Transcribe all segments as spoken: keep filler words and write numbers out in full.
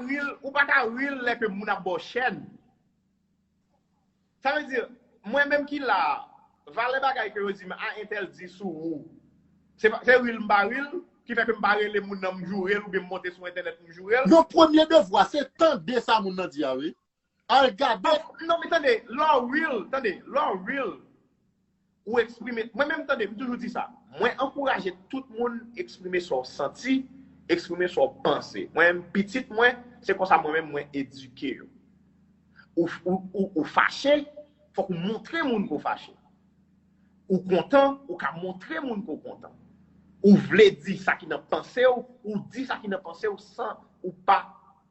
real, ou pa ka real lè ke moun ap ba w chèn. Sa vle di, mwen menm ki la a, valè bagay ke yo di m, a, entèl di sou ou, se pa, se real m pa real, ki fè ke m pa rele moun nan m joure l oubyen m monte sou entènèt m joure l. Non, premye devwa, se tande sa moun nan di a, wi. Al gade. Non, men tande, lè w real, tande, lè w real, ou eksprime. Mwen menm, tande, m toujou di sa. Mwen ankouraje tout moun eksprime sa w santi, eksprime sa w panse. Mwen menm, pitit mwen, se konsa mwen menm mwen edike yo. Ou, ou, ou, ou fache, fòk ou montre moun ke w fache. Ou kontan, ou ka montre moun ke w kontan. Ou vle di sa ki nan panse w, ou di sa ki nan panse w san ou pa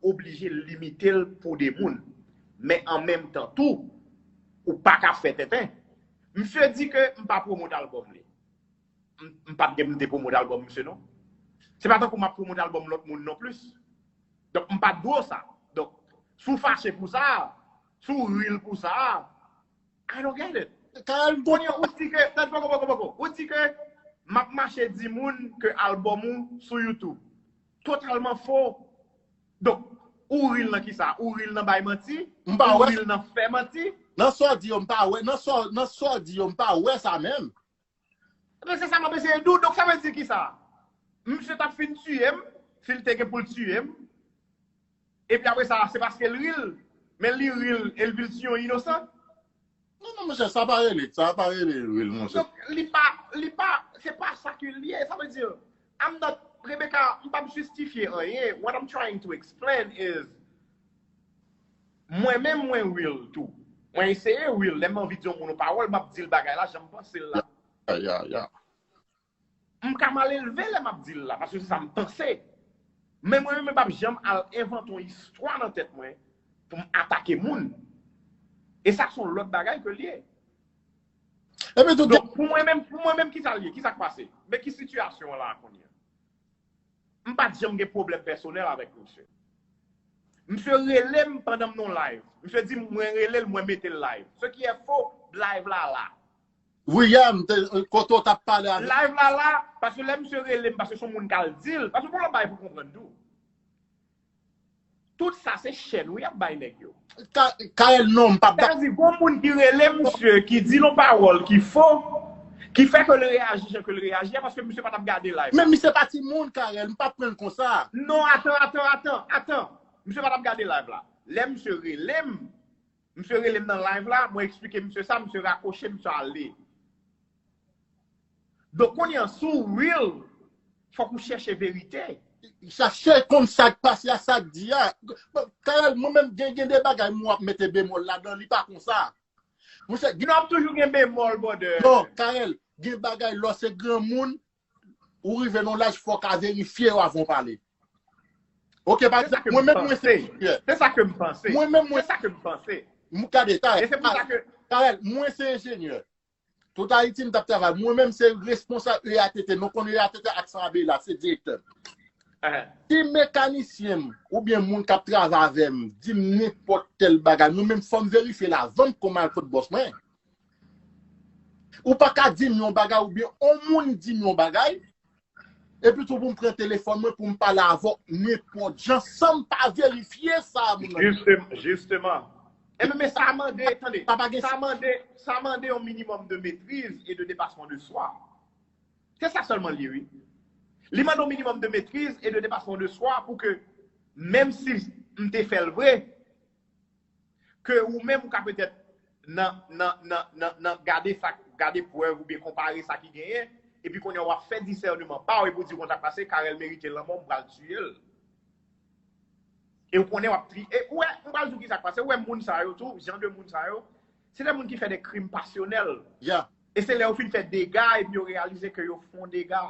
oblije limite l pou de moun. Men an menm tan tou, ou pa ka fè tenten. Misye di ke m pa pwomot albòm li. M, m pa t gen pou m te pwomot albòm misye non. Se pa tankou m ap pwomot albòm lòt moun non plis. Donk, m pa t dwe w sa. Donk, si w fache pou sa, si w real pou sa, I don't get it. Kounye a, ou di ke, tann poko, poko, poko. Ou di ke m ap mache di moun ke albòm ou sou YouTube. Totalman fo. Donk, ou real nan kisa? Ou real nan bay manti? M pa wè. Ou real nan fè manti? Nan sa w di yo, m pa wè. Nan sa, nan sa w di yo, m pa wè sa menm. Men se sa m ap eseye di w. Donk, sa vle di kisa? Misye t ap fin tiye m, si l te gen pou l tiye m. Epi apre sa, se paske l real, men li real, e l vin tiye yon inosan. Non, non, monchè, sa pa rele, sa pa rele real, monchè. Donk, li pa, li pa, se pa sa ke l ye. Sa vle di, I'm not, Rebecca, m p ap jistifye anyen. What I'm trying to explain is, mwen menm, mwen real tou. Mwen eseye real. Lè m anvi di yon moun yon pawòl, m ap di l bagay la, jan m panse l la. Ya, ya, ya. M ka mal elve lè m ap di l la, paske se sa m panse. Men mwen menm, m p ap janm al envante yon istwa nan tèt mwen pou m atake moun. E sa se yon lòt bagay ke l ye. Epi tou, donk, pou mwen menm, pou mwen menm, kisa l ye? Kisa k pase? Men ki sitiyasyon an la kounye a? M pa t janm gen pwoblèm pèsonèl avèk misye. Misye rele m pandan m nan live. Misye di m mwen rele l, mwen mete l live. Ce qui est faux, live la la. Wi, yè, m te, kote w t ap pale avèk. Live la la, paske lè misye rele m, paske se yon moun k al di l, paske bon lòt bagay pou konprann tou. Tout sa se chèn wi y ap bay nèg yo. Ka-, Kael, non, m p ap. Sa vle di, gon moun ki rele misye, ki di l yon pawòl ki fo, ki fè ke l reyaji jan ke l reyaji a, paske misye pa t ap gade live la. Men misye pa timoun, Kael, m p ap pran l konsa. Non, atan, atan, atan, atan. Misye pa t ap gade live la. Lè misye rele m, misye rele m nan live la, mwen eksplike misye sa, misye rakwoche, misye ale. Donk, kounye a, si w real, fòk ou chèche verite. Chache konn sa k pase a, sa k di a. Kael, mwen menm, gen, gen de bagay mwen ap mete bemòl ladan, li pa konsa. Monchè, gen. Non, ap toujou gen bemòl, brother. Non, Kael, gen bagay lè w se granmoun, ou rive nan laj, fò w ka verifye yo avan w pale. Ok, pa egzanp, mwen menm, mwen se enjenyè. Se sa ke m panse. Mwen menm, mwen. Se sa ke m panse. M gade, Kael. E se pou sa ke. Kael, mwen se enjenyè. Tout Ayiti, m t ap travay. Mwen menm, se responsab E A T T. Nou konnen E A T T, Accent Abela, se direktè. Si mekanisyen m oubyen moun k ap travay avè m di m nenpòt tèl bagay, mwen menm, fò m verifye l avan m kòm al kot bòs mwen. Ou pa ka di m yon bagay oubyen yon moun di m yon bagay, epi tou pou m pran telefòn mwen pou m pale avè w nenpòt jan san m pa verifye sa moun nan. Jisteman, jisteman. E men, men sa mande, tande, sa mande, sa mande yon minimòm de maîtrise et de dépassement de soi. Se sa sèlman l ye, wi. Li mande yon minimòm de maîtrise et de dépassement de soi pou ke, menm si m te fè l vre, ke ou menm ou ka petèt nan, nan, nan, nan, nan gade sa, gade prèv oubyen konpare sa ki genyen, epi kounye a w ap fè disèneman pa w, epi w di konsa k pase, Carel merite lanmò, m pral tiye l. E w konnen w ap tri-, e ou wè, m pral di w kisa k pase, ou wè moun sa yo tou, jan de moun sa yo, se de moun ki fè de krim pasyonèl. E se lè yo fin fè dega, epi yo reyalize ke yo fè yon dega.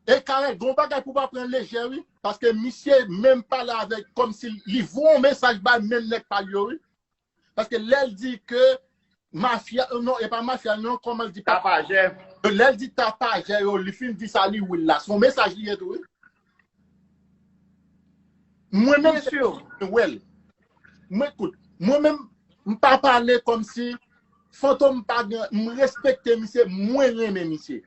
E Carel, gon bagay pou pa pran lejè, wi. Paske misye menm pale avèk, kòmsi li voye yon mesaj bay menm nèg pa l yo, wi. Paske lè l di ke mafya, non, e pa mafya, non, kòman l di, tapajè. Lè l di tapajè yo, li fin di sa, li wi l la. Se yon mesaj li ye tou, wi. Mwen menm, se mwen wè l. Mwen, kout, mwen menm, m pa pale kòmsi Fantom pa gen, m respekte misye, mwen renmen misye.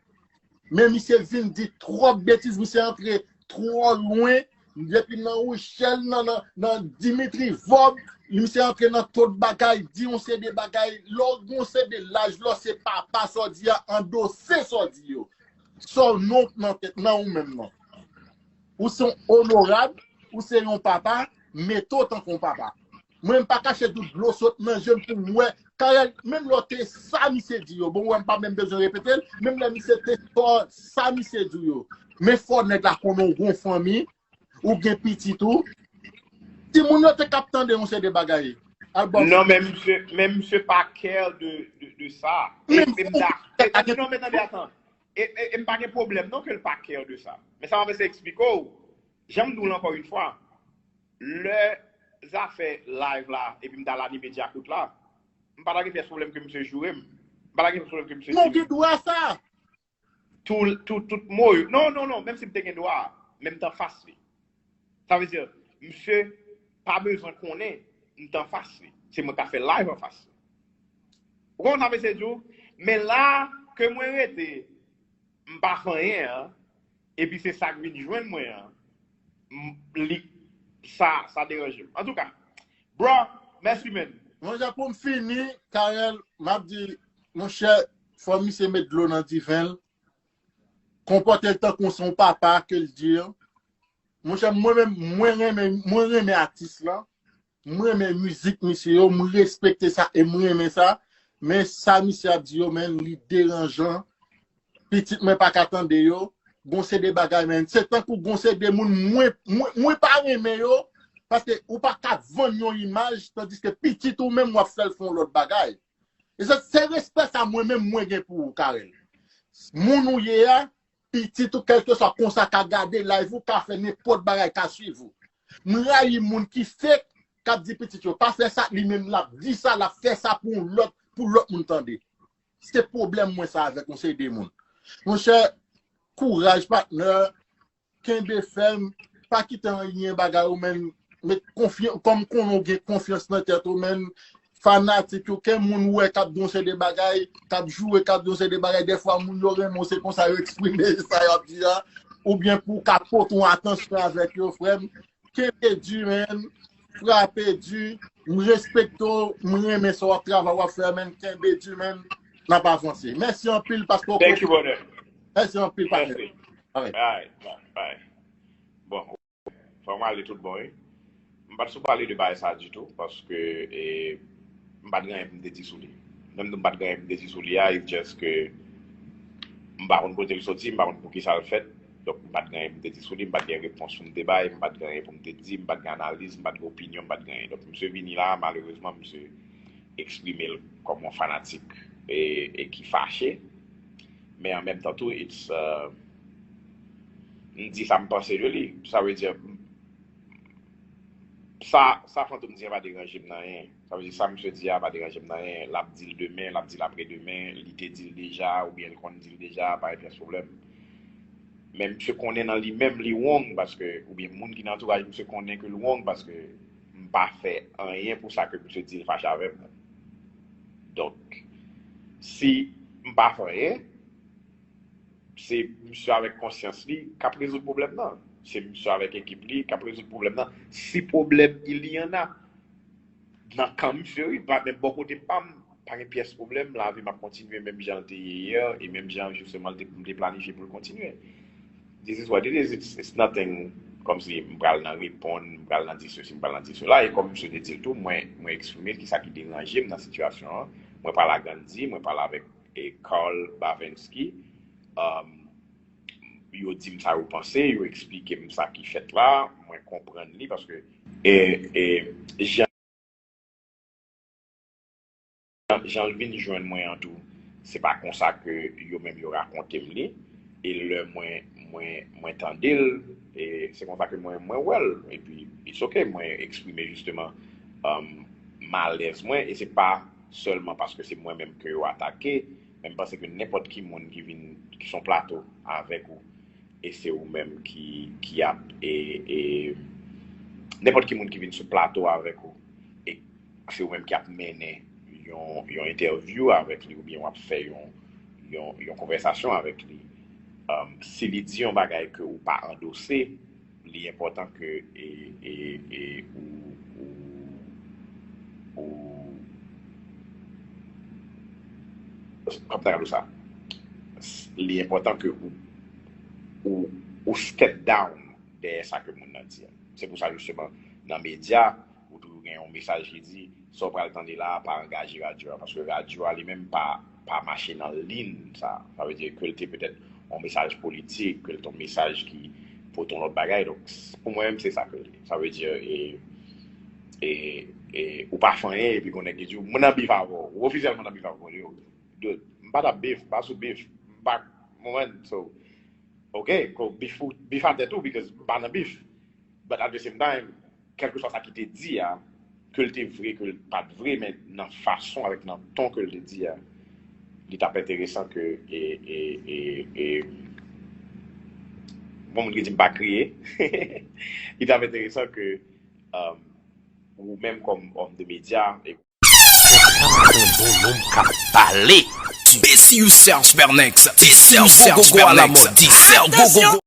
Men misye vin di twòp betiz, misye antre twò lwen Depi nan Wichèl, nan, nan, nan Dimitri Vòb, misye antre nan tout bagay, di yon seri de bagay. Lè w gen yon seri de laj, lè w se papa, sa w di a, andose sa w di yo. Sa w non nan tèt nan ou menm nan. Ou se yon onorab, ou se yon papa, mete w tankou yon papa. Mwen, m pa kache dout dlo sot nan je m pou m wè. Carel, menm lè w te sa misye di yo, bon, wè, m pa menm bezwen repete l, menm lè misye te fò sa misye di yo. Men fò nèg la konnen w gon fanmi, ou gen pitit ou. Timoun yo te k ap tande yon seri de bagay. Al bò. Non, men misye, men misye pa care de, de, de sa. E, e m da, e, e, non, men tande, atan. E, e, e m pa gen pwoblèm non ke l pa care de sa. Men sa m ap eseye eksplike w, jan m di w l ankò yon fwa, lè zafè live la, epi m t al anime Djakout la, m pa ta gen pyès pwoblèm ke misye joure m. M pa ta gen pyès pwoblèm ke misye Non, gen dwa sa. Tout, tout, tout mo yo. Non, non, non, menm si m te gen dwa, men m t anfas li. Sa vle di, misye pa bezwen konnen m t anfas li. Se mwen k ap fè live anfas li. Ou konprann sa mesye di w? Men la ke mwen rete, m pa fè anyen an, epi se sa k vin jwenn mwen an, m- li, sa, sa deranje m. Antouka, bro, mèsi, man. Monchè, pou m fini, Carel, m ap di, monchè, fò misye met dlo nan diven l. Konpòte l tankou se yon papa ke l di. Monchè, mwen menm, mwen renmen, mwen renmen atis lan. Mwen renmen mizik misye yo, mwen respekte sa e mwen renmen sa. Men sa misye ap di yo, men li deranjan. Pitit mwen pa ka tande yo. Gon seri de bagay, men se tankou gon seri de moun mwen, mwen, mwen pa renmen yo. Paske ou pa ka vann yon imaj, tandiske pitit ou menm w ap fè l fè yon lòt bagay. E se, se respè sa mwen menm mwen gen pou ou, Carel. Moun ou ye a, pitit ou, kèlkeswa konsa ka gade live ou, ka fè nenpòt bagay, ka swiv ou. M rayi moun ki fake, k ap di pitit yo pa fè sa, li menm l ap di sa, l ap fè sa pou yon lòt, pou lòt moun tande. Se pwoblèm mwen sa avèk yon seri de moun. Monchè, kouraj, patnè, kenbe fèm, pa kite anyen bagay ou, men met konfyans, kòm konnen w gen konfyans nan tèt ou, men fanatik yo, ke moun wè k ap di yon seri de bagay, k ap joure, k ap di yon seri de bagay, dèfwa moun yo renmen w, se konsa yo eksprime sa y ap di a, oubyen pou w ka pote yon atansyon avèk yo, frè m. Kenbe di, men, frape di, m respekte w, m renmen sa w ap travay w ap fè, men, kenbe di, men, n ap avanse. Mèsi anpil, paske w Thank you, brother. Mèsi anpil, patnè. Mèsi. Alright, bye, bye. Bon, fò m ale tout bon, wi. M pa t sou pale de bagay sa ditou, paske e, m pa t gen anyen pou m te di sou li. Menm tou m pa t gen anyen pou m te di sou li a, it's just ke m pa konn kote l soti, m pa konn pou ki sa l fèt. Donk, m pa t gen anyen pou m te di sou li, m pa t gen repons pou m te bay, m pa t gen anyen pou m te di, m pa t gen analiz, m pa t gen opinyon, m pa t gen anyen. Donk, misye vini la, malerezman, misye eksprime l kòm yon fanatik e, e ki fache. Men an menm tan tou, it's, uh, m di sa m panse de li. Sa vle di, sa, sa Fantom di a pa deranje m nan anyen. Sa vle di, sa misye di a pa deranje m nan anyen. L ap di l demen, l ap di l apre demen, li te di l deja, oubyen l konn di l deja, pa gen pyès pwoblèm. Men misye konnen nan li menm, li wrong, paske, oubyen moun ki nan antouraj misye konnen ke l wrong, paske m pa fè anyen pou sa ke misye di l fache avè m. Donk, si m pa fè anyen, se misye avèk konsyans li k ap rezoud pwoblèm nan. Se misye avèk ekip li k ap rezoud pwoblèm nan. Si pwoblèm il y en a, nan kan misye, wi, pa, men bò kote pa m, pa gen pyès pwoblèm, lavi m ap kontinye menm jan l te ye yè, e menm jan, jisteman, l te, m te planifye pou l kontinye. This is what it is, it's, it's nothing, kòmsi m pral nan reponn, m pral nan di sesi, m pral nan di sela, e kòm misye te di l tou, mwen, mwen eksprime kisa ki deranje m nan sitiyasyon an, mwen pale a Gandhi, mwen pale avèk e Carl Bavensky, um, yo di m sa yo panse, yo eksplike m sa ki fèt la, mwen konprann li, paske e, e, jan jan l vin jwenn mwen an tou, se pa konsa ke yo menm yo rakonte m li. E lè mwen, mwen, mwen tande l, e se konsa ke mwen, mwen wè l. Epi, it's ok, mwen eksprime jisteman, um, malèz mwen. E se pa sèlman paske se mwen menm ke yo atake, men m panse ke nenpòt ki moun ki vin, ki sou plato avèk ou, e se ou menm ki, ki ap, e, e, nenpòt ki moun ki vin sou plato avèk ou, e se ou menm ki ap mennen yon, yon entèvyou avèk li, oubyen w ap fè yon, yon, yon konvèsasyon avèk li, um, si li di yon bagay ke ou pa andose, li enpòtan ke e, e, e, ou, ou, ou, kòm ta ka di sa, li enpòtan ke ou, ou, ou step down dèyè sa ke moun nan di a. Se pou sa, jisteman, nan medya, ou toujou gen yon mesaj ki di, sa w pral tande la a pa angaje radyo a, paske radyo a li menm pa, pa mache nan liy sa. Sa vle di ke l te petèt yon mesaj politik, ke l te yon mesaj ki pote yon lòt bagay. Donk, s- pou mwen menm, se sa ke l ye. Sa vle di, e, e, e, ou pa fè anyen, epi gon nèg ki di w, mwen nan bif avè w, ou ofisyèlman nan bif avè w, yo, dude, m pa t ap bif, m pa sou bif, m pa, mwen, so, ok, ko bif, ou- bif a tèt ou, because m pa nan bif. But at the same time, kèlkeswa sa ki te di a, ke l te vre, ke l pa t vre, men nan fason avèk nan ton ke l te di a, li t ap enteresan ke, e, e, e, e, bon, moun ki di m pa kriye, li t ap enteresan ke, um, ou menm kòm òm de medya, e Yon bon nonm k ap pale. Best yourself, Bernex. Best yourself, Gogo à la mode. Best yourself, Gogo.